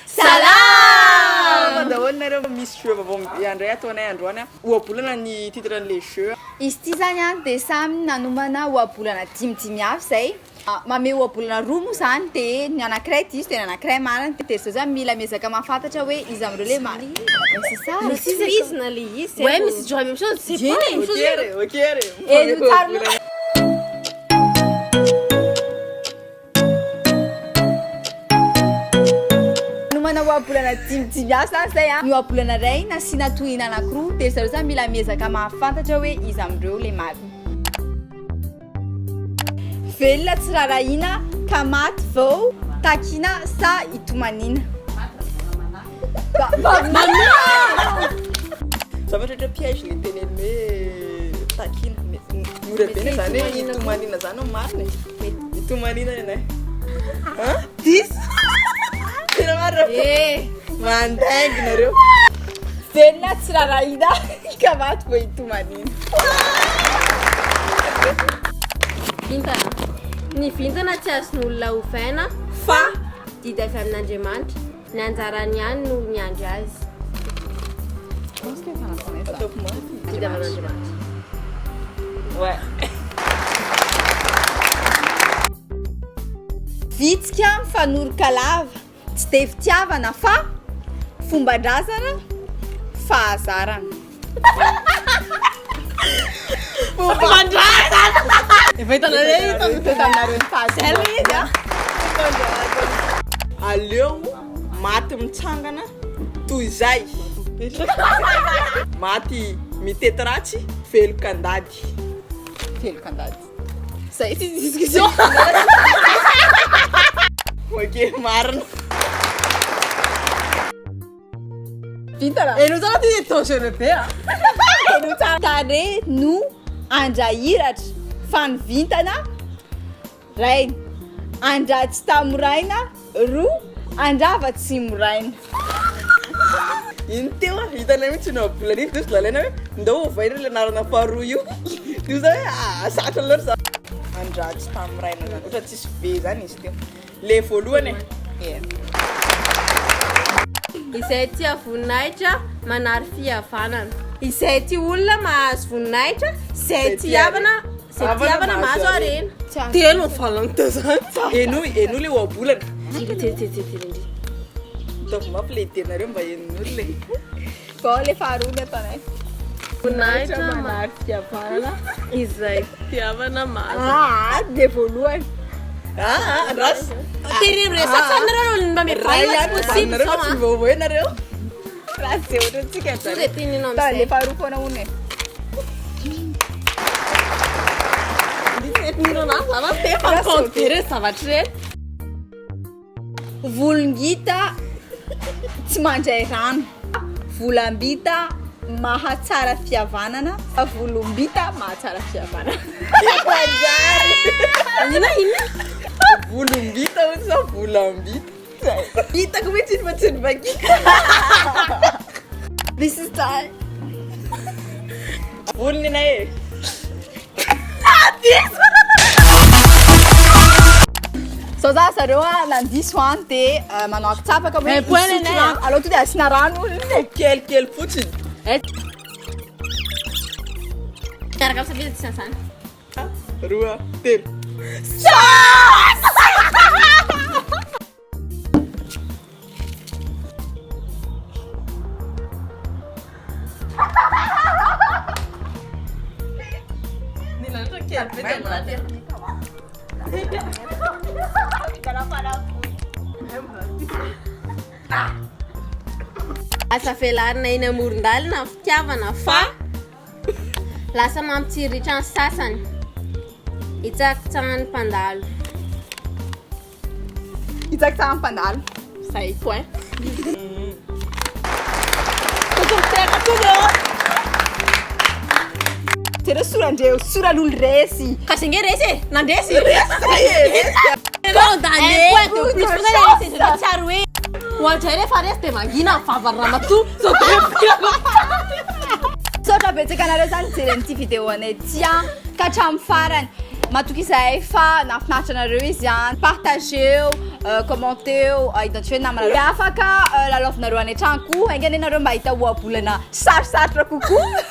Salama daholo nareo, misy jeu vaovao indray ataonay androany a. Ohabolana ny titre an'le jeu. Izy ity zany a dia samy nanomana ohabolana dimidimy avy zay. Mamehy ohabolana roa moa zany dia ny anankiray diso dia ny anankiray marina. Dia zareo zany mila miezaka mahafantatra hoe iza amin'ireo le marina. C'est ça. Misy tohizina le izy. Ouais, mais c'est toujours la même chose. C'est pas la même chose. Ok re, ok re. Heno tsara aloha. Nomana ohabolana dimidimy avy zany zay a. Ny ohabolana iray nasiana tohina anankiroa dia zareo zany mila miezaka mahafantatra hoe iza amin'ireo le marina. Velona tsy rarahina ka maty vao takina sa itomaniana. Zavatra ohatra piège le teneniny hoe takina. Mora be ne zany hoe itomaniana zany no marina e. Itomaniana ny anay. Hein? Diso. Tena marina. Eh. Mandainga nareo. Velona tsy rarahina ka maty vao itomaniana. Vintana. Ny vintana tsy azon'olona ovaina fa didy avy amin'Andriamanitra. Ny anjarany ihany no miandry azy. Ataoko mafy. Didy avy amin'Andriamanitra. Ouais. Vitsika mifanoroka lava, tsy dia fitiavana fa fomban-drazana, fahazarana. Fomban-drazana. Efa hitanareo hitanareo ny fahazarana. Zay izy a. Fomban-drazana. Aleo maty mitsangana toy izay maty mitety ratsy velon-kandady. Velon-kandady. Zay ty discussion. Ok, marina. Vintana. Enao tsara ty dangereux be a. Enao tsara. Tarehy no andrahiratra fa ny vintana rainy. Andra tsy tamoraina roa, andrava tsy moraina. Iny teo a, hitanay mihitsy iny ohabolana iny, dia hozy lalaina hoe ndao ovaina ilay anarana faharoa io. Dia hozy hoe ah sarotra loatra zany. Andra tsy tamoraina zany, ohatra tsisy V zany izy teo. Le voalohany e. Izay tia voninahitra manary fihavanana. Izay tia olona mahazo voninahitra, izay tia havana, izay tia havana mahazo harena. Telo ny valiny teo zany. Henoy, henoy le ohabolana. Ataovy mafy le idée-nareo mba henon'olona e. Bon, le faharoa ny ataonay. Voninahitra manary fihavanana, izay tia havana mahazo. Ah, de voalohany. Ah, andraso. Tereno resaka tsara nareo no mba Ray mivaly ihany tsy possible nareo fa zao tsy an. mivaovao eo nareo. Raha tsy ohatra antsika Sao dia teneno Ta le amin'izay. faharoa foana hono e. Efa mi-compte be ireny zavatra ireny. Volongita tsy mandray rano. Volambita mahatsara fihavanana. Volombita mahatsara fihavanana. Manjary. Inona inona? Volombita hono sa volambita? Hitako mihitsy iny fa tsy nivakiko. This is time. Volony anay e. Zao zany zareo a nandiso an de manao akitsapaka hoe Un point hisotro nenay, rano. Aleo to de asiana rano olona e. Kelikely fotsiny. Miaraka amin'ny safidy tsy an'izany. Roa, telo. Aza velarina eny amoron-dalana ny fitiavana fa Lasa mampitsiriritra ny sasany. Hitsakitsahan'ny mpandalo. Hitsakitsahan'ny mpandalo. Zay point. Tokony mitehaka koa reo. Jereo soran-dreo, soran'olo resy. Ka zay nge resy e, nandresy. Resy zay e, resy. Condamné. Un point de plus foana le resy, zay tsy ary hoe. Ho an-dray rehefa resy dia mangina ny vavan'ny ramatoa. Sao dia Misaotra betsaka anareo zany nijery an'ity vidéo anay ity an, ka hatramin'ny farany. Matoky izahay fa nahafinaritra anareo izy an. Partageo, commenteo, identifieo ny namanareo. Dia afaka lalaovinareo any an-trano koa. Enga anie nareo mba hahita ohabolana sarosarotra kokoa.